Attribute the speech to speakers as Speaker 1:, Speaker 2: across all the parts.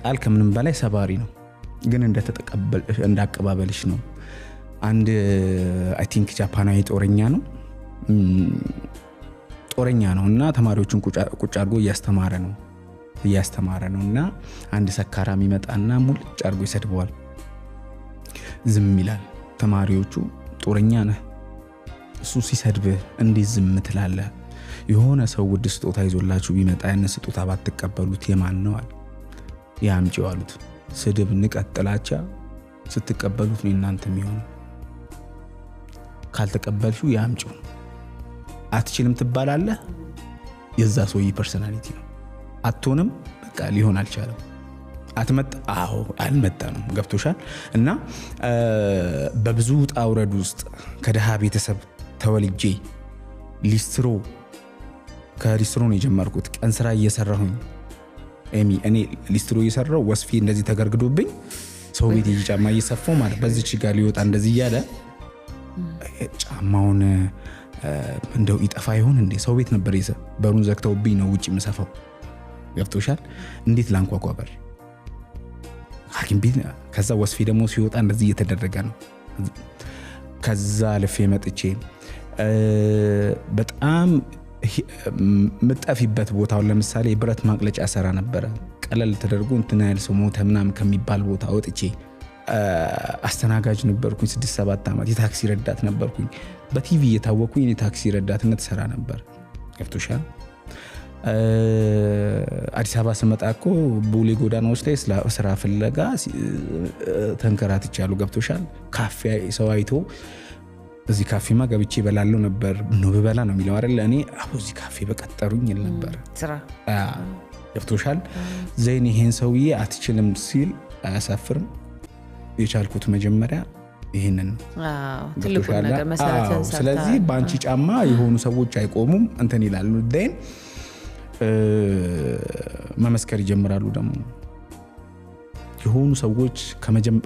Speaker 1: ቃል ከምንም በላይ ሰባሪ ነው፣ ግን እንዳቀባበልሽ ነው። አንድ I think ጃፓናዊ ጦረኛ ነው እና ተማሪዎቹን ቁጭ አድርጎ እያስተማረ ነው እና አንድ ሰካራም ይመጣና ሙልጭ አድርጎ ይሰድበዋል። ዝም ይላል። ተማሪዎቹ "ጦረኛ ነህ፣ እሱ ሲሰድብህ እንዴት ዝም ትላለህ? የሆነ ሰው ውድ ስጦታ ይዞላችሁ ቢመጣ ያንን ስጦታ ባትቀበሉት የማን ነው?" አለ። "ያምጪው" አሉት። ስድብ፣ ንቀት፣ ጥላቻ ስትቀበሉት ነው የእናንተ የሚሆነው። ካልተቀበልሽው ያምጪው። አትችልም ትባላለህ። የዛ ሰውዬ personality ነው። አትሆንም፣ በቃ ሊሆን አልቻለም። አትመጣ፣ አዎ አልመጣ ነው። ገብቶሻል። እና በብዙ ውጣ ውረድ ውስጥ ከድሃ ቤተሰብ ተወልጄ ሊስትሮ፣ ከሊስትሮ ነው የጀመርኩት። ቀን ስራ እየሰራሁኝ ኤሚ፣ እኔ ሊስትሮ እየሰራሁ ወስፌ እንደዚህ ተገርግዶብኝ ሰው ቤት ጫማ እየሰፋሁ ማለት በዚች ጋር ሊወጣ እንደዚህ እያለ ጫማውን እንደው ይጠፋ ይሆን እንዴ? ሰው ቤት ነበር፣ ይዘ በሩን ዘግተውብኝ ነው ውጭ የምሰፋው። ገብቶሻል? እንዴት ላንኳኳ በር? ሐኪም ቤት። ከዛ ወስፌ ደግሞ ሲወጣ እንደዚህ እየተደረገ ነው። ከዛ አልፌ መጥቼ በጣም የምጠፊበት ቦታውን ለምሳሌ የብረት ማቅለጫ ሰራ ነበረ። ቀለል ተደርጎ እንትን ያህል ሰው ሞተ ምናምን ከሚባል ቦታ ወጥቼ አስተናጋጅ ነበርኩኝ። 6-7 ዓመት የታክሲ ረዳት ነበርኩኝ። በቲቪ እየታወቅኩኝ የታክሲ ረዳትነት ሰራ ነበር። ገብቶሻል? አዲስ አበባ ስመጣ እኮ ቦሌ ጎዳናዎች ላይ ስራ ፍለጋ ተንከራትቻለሁ። ገብቶሻል? ካፌ ሰው አይቶ "እዚህ ካፌማ ገብቼ እበላለሁ ነበር ነው ብበላ" ነው የሚለው አይደለ? እኔ "አቦ እዚህ ካፌ በቀጠሩኝ" ይል ነበር።
Speaker 2: ስራ።
Speaker 1: ገብቶሻል? Then ይሄን ሰውዬ አትችልም ሲል አያሳፍርም? የቻልኩት መጀመሪያ ይህንን ነው።
Speaker 2: ትልቁን ነገር መሰረትን።
Speaker 1: ስለዚህ በአንቺ ጫማ የሆኑ ሰዎች አይቆሙም፣ እንትን ይላሉ፣ then መመስከር ይጀምራሉ። ደግሞ የሆኑ ሰዎች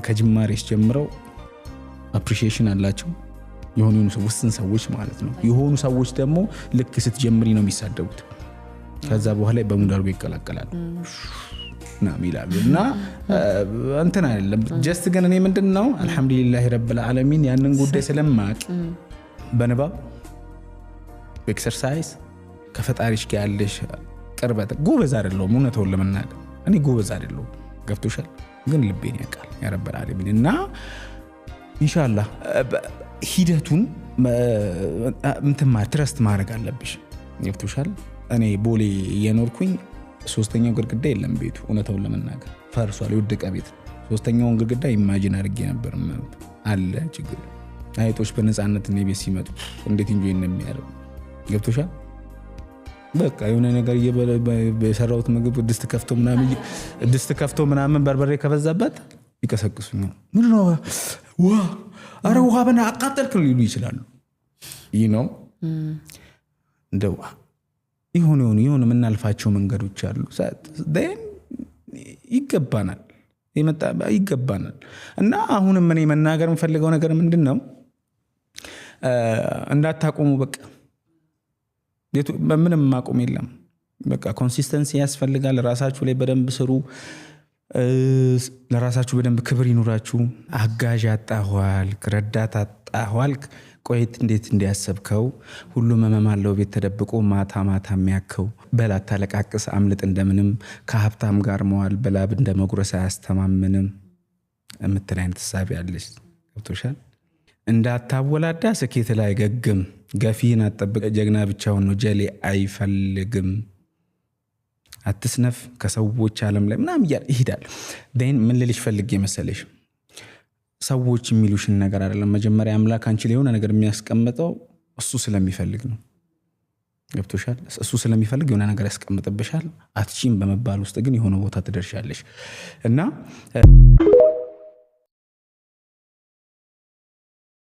Speaker 1: ከጅማሬሽ ጀምረው appreciation አላቸው። የሆኑ ውስን ሰዎች ማለት ነው። የሆኑ ሰዎች ደግሞ ልክ ስትጀምሪ ነው የሚሳደቡት። ከዛ በኋላ በ mood አድርጎ ይቀላቀላሉ ምናምን ይላሉ እና እንትን አይደለም። Just ግን እኔ ምንድን ነው አልሐምዱሊላህ ረብል ዓለሚን ያንን ጉዳይ ስለማቅ በንባብ፣ በ exercise፣ ከፈጣሪሽ ጋር ያለሽ ቅርበት። ጎበዝ አይደለሁም፣ እውነታውን ለመናገር እኔ ጎበዝ አይደለሁም። ገብቶሻል? ግን ልቤን ያውቃል ያ ረብል ዓለሚን እና ኢንሻላህ ሂደቱን እንትን trust ማድረግ አለብሽ። ገብቶሻል? እኔ ቦሌ እየኖርኩኝ ሶስተኛው ግድግዳ የለም ቤቱ፣ እውነታውን ለመናገር ፈርሷል፣ የወደቀ ቤት። ሶስተኛውን ግድግዳ imagine አድርጌ ነበር አለ ችግሩ። አይጦች በነፃነት እኔ ቤት ሲመጡ እንዴት enjoy እንደሚያደርጉ። ገብቶሻል? በቃ የሆነ ነገር የሰራሁት ምግብ ድስት ከፍቶ ምናምን በርበሬ ከበዛበት ይቀሰቅሱኛል። "ምንድን ነው? ዋ አረ ውሃ በና አቃጠልክ" ሊሉ ይችላሉ። ይህ ነው እንደው የሆነ የሆኑ የሆነ የምናልፋቸው መንገዶች አሉ። ይገባናል ይገባናል። እና አሁንም እኔ መናገር የምፈልገው ነገር ምንድን ነው? እንዳታቆሙ። በቃ ምንም ማቆም የለም። በቃ consistency ያስፈልጋል። ራሳችሁ ላይ በደንብ ስሩ። ለራሳችሁ በደንብ ክብር ይኑራችሁ። አጋዥ አጣኋልክ፣ ረዳት አጣኋልክ። ቆይት እንዴት እንዲያሰብከው ሁሉም ህመም አለው ቤት ተደብቆ ማታ ማታ የሚያከው። በል አታለቃቅስ፣ አምልጥ እንደምንም፣ ከሀብታም ጋር መዋል በላብ እንደ መጉረስ አያስተማምንም የምትል አይነት እሳቤ አለች። ገብቶሻል? እንዳታወላዳ ስኬት ላይ ገግም፣ ገፊህን አትጠብቅ፣ ጀግና ብቻውን ነው ጀሌ አይፈልግም። አትስነፍ ከሰዎች ዓለም ላይ ምናምን እያለ ይሄዳል። Then ምን ልልሽ ፈልጌ መሰለሽ፣ ሰዎች የሚሉሽን ነገር አይደለም። መጀመሪያ አምላክ አንቺ ላይ የሆነ ነገር የሚያስቀምጠው እሱ ስለሚፈልግ ነው። ገብቶሻል? እሱ ስለሚፈልግ የሆነ ነገር ያስቀምጥብሻል። አትችይም በመባል ውስጥ ግን የሆነ ቦታ ትደርሻለሽ እና